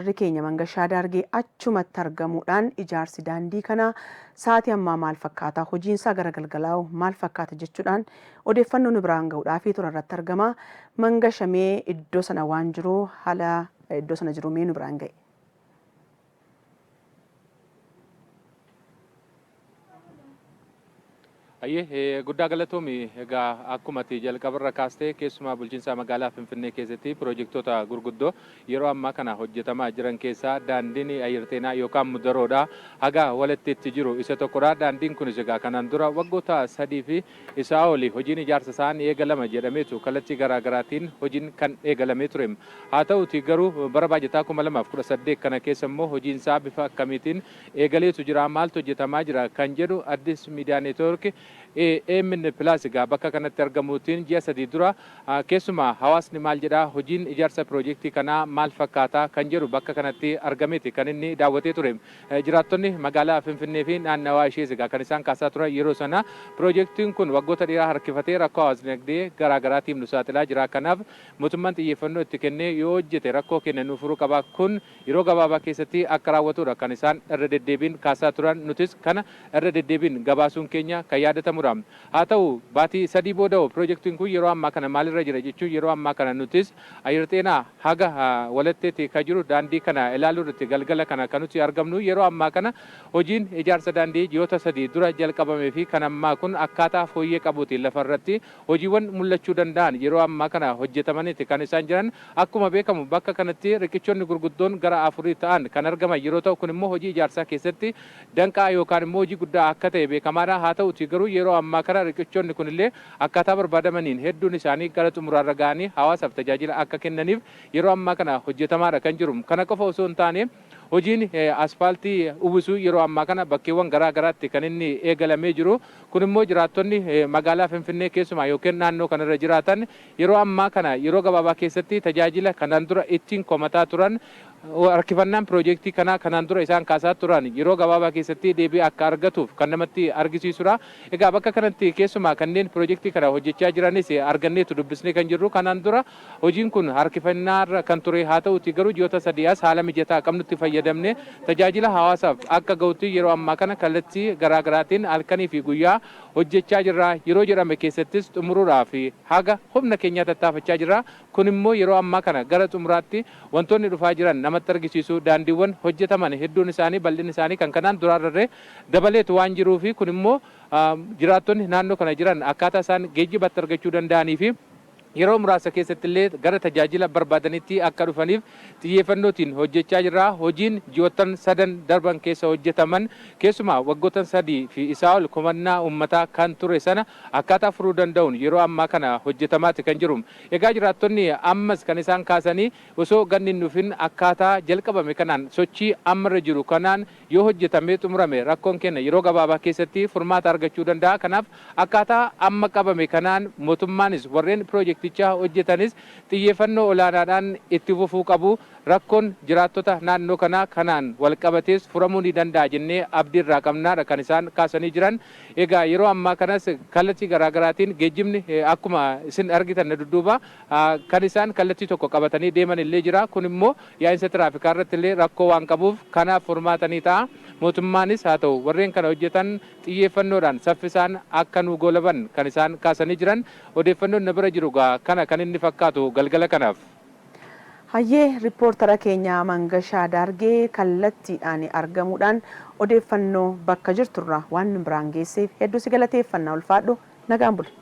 Keenya Mangashaa Daargee achumatti argamuudhaan ijaarsi daandii kanaa sa'aatii ammaa maal fakkaata, hojiinsaa gara galgalaa'u maal fakkaata jechuudhaan odeeffannoo nu biraan gahuudhaaf toora irratti argama. Mangasha, mee iddoo sana waan jiru, haala iddoo sana jiru mee nu biraan ga'e. Ayyee, guddaa galatoomi. Egaa akkuma ati jalqabarra kaastee, keessumaa bulchiinsa magaalaa Finfinnee keessatti piroojektota gurguddoo yeroo ammaa kana hojjetamaa jiran keessaa daandiin ayyar xeenaa yookaan mudaroodha haga walitti itti jiru isa tokkodha. Daandiin kunis egaa kanaan dura waggoota 3 fi isaa oli hojiin ijaarsa isaa ni eegalama jedhameetu kallattii garaagaraatiin hojiin kan eegalamee ture. Haa ta'uti garuu bara baajataa 2018 kana keessa immoo hojiin isaa bifa akkamiitiin eegaleetu jira, maaltu hojjetamaa jira kan jedhu Addis Miidiyaa Neetwoork AMN Plus egaa bakka kanatti argamuutiin ji'a 3 dura keessumaa hawaasni maal jedhaa, hojiin ijaarsa piroojeektii kanaa maal fakkaataa kan jedhu bakka kanatti argameeti kan inni daawwatee ture. Jiraattonni magaalaa Finfinnee fi naannawaa ishees egaa kan isaan kaasaa turan yeroo sana, piroojeektiin kun waggoota dheeraa harkifatee rakkoo hawaas-dinagdee garaagaraatiif nu saaxilaa jira. Kanaaf mootummaan xiyyeeffannoo itti kennee yoo hojjete rakkoo keenya nu furuu qaba. Kun yeroo gabaabaa keessatti akka raawwatudha kan isaan irra deddeebiin kaasaa turan, nutis kana irra deddeebiin gabaasuun keenya kan yaadatamudha. Haa ta'u baatii 3 booda piroojeektiin kun yeroo ammaa kana maalirra jira jechuun yeroo ammaa kana nutis ayyar xeenaa haga walatteetti kan jiru daandii kana ilaaluu irratti galgala kana kan nuti argamnu. Yeroo ammaa kana hojiin ijaarsa daandii ji'oota 3 dura jalqabamee fi kan ammaa kun akkaataa fooyyee qabuutiin lafa irratti hojiiwwan mul'achuu danda'an yeroo ammaa kana hojjetamaniiti kan isaan jiran. Akkuma beekamu bakka kanatti riqichoonni gurguddoon gara 4 ta'an kan argaman yeroo ta'u, kun immoo hojii ijaarsaa keessatti danqaa yookaan immoo hojii guddaa akka ta'e beekamaadha. Haa ta'uti garuu yeroo ammaa kana riqichoonni kunillee akkaataa barbaadamaniin hedduun isaanii gara xumuraarra ga'anii hawaasaaf tajaajila akka kennaniif yeroo ammaa kana hojjetamaadha kan jiru. Kana qofa osoo hin taane hojiin aspaaltii uwwisuu yeroo ammaa kana bakkeewwan garaa garaatti kan inni eegalamee jiru. Kun immoo jiraattonni magaalaa Finfinnee keessumaa yookiin naannoo kanarra jiraatan yeroo ammaa kana yeroo gabaabaa keessatti tajaajila kanaan dura ittiin komataa turan, harkifannaan piroojeektii kanaa kanaan dura isaan kaasaa turan yeroo gabaabaa keessatti deebii akka argatuuf kan namatti argisiisudha. Egaa bakka kanatti keessumaa kanneen piroojeektii kana hojjechaa jiranis arganneetu dubbisnee kan jirru, kanaan dura hojiin kun harkifannaarra kan ture, haa ta'uti garuu ji'oota 3 as haala mijataa qabnutti fayyadamne tajaajila hawaasaaf akka gahutti yeroo ammaa kana kallattii garaagaraatiin halkanii fi guyyaa hojjechaa jirra. Yeroo jedhame keessattis xumuruudhaaf haga humna keenyaa tattaafachaa jirra. Kun immoo yeroo ammaa kana gara xumuraatti wantoonni dhufaa jiran namatti argisiisu. Daandiiwwan hojjetaman hedduun isaanii bal'inni isaanii kan kanaan duraarrarree dabaleetu waan jiruufi kun immoo jiraattonni naannoo kana jiran akkaataa isaan geejjibatti argachuu danda'anii fi yeroo muraasa keessatti illee gara tajaajila barbaadanitti akka dhufaniif xiyyeeffannootiin hojjechaa jirra. Hojiin ji'oottan sadan darban keessa hojjetaman keessumaa waggoottan 3 fi isaa ol komannaa uummataa kan ture sana akkaataa furuu danda'uun yeroo ammaa kana hojjetamaati kan jiru. Egaa jiraattonni ammas kan isaan kaasanii, osoo ganni hin dhufin akkaataa jalqabame kanaan, sochii ammarra jiru kanaan yoo hojjetamee xumurame rakkoon keenya yeroo gabaabaa keessatti furmaata argachuu danda'a. Kanaaf akkaataa amma qabame kanaan mootummaanis warreen piroojeektichaa hojjetanis xiyyeeffannoo olaanaadhaan itti fufuu qabu. Rakkoon jiraattota naannoo kanaa kanaan wal qabatees furamuu ni danda'a jennee abdii irraa qabnaadha kan isaan kaasanii jiran. Egaa yeroo ammaa kanas kallattii garaagaraatiin geejjibni akkuma isin argitan na dudduuba kan isaan kallattii tokko qabatanii deeman illee jira. Kun immoo yaa'insa tiraafikaa irratti illee rakkoo waan qabuuf kanaaf furmaata ni ta'a. Mootummaanis haa ta'u warreen kana hojjetan xiyyeeffannoodhaan saffisaan akka nu goolaban kan isaan kaasanii jiran. Odeeffannoon na bira jiru kana kan inni fakkaatu galgala kanaaf. Hayyee, riippoortara keenya Mangashaa Daargee kallattiidhaan argamuudhaan odeeffannoo bakka jirturraa waan nu biraan geesseef hedduu si galateeffannaa, ulfaadhu, nagaan buli.